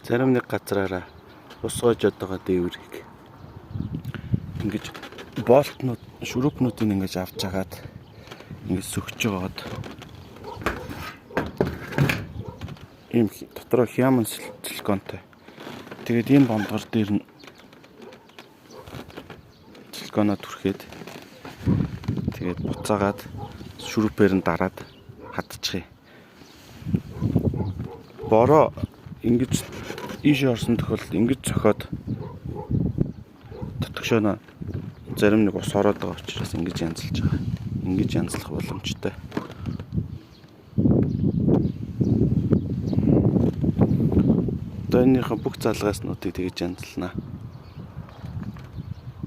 Зарим нэг газраараа ус гоожод байгаа дээврийг ингэж болтнууд, шүрүүпнүүдийг ингэж авч агаад ингэж сөгч байгаад ийм дотроо хяман силиконтой. Тэгээд энэ бондгор дээр нь силиконоо түрхээд тэгээд буцаагаад шүрүүпээр нь дараад хатчих юм. Бороо ингэж ийшээ орсон тохиолдолд ингэж цохиод татгшоо зарим нэг ус ороод байгаа учраас ингэж янзалж байгаа. Ингэж янзлах боломжтой. Одоо энэнийхээ бүх залгааснуудыг тэгэж янзлана.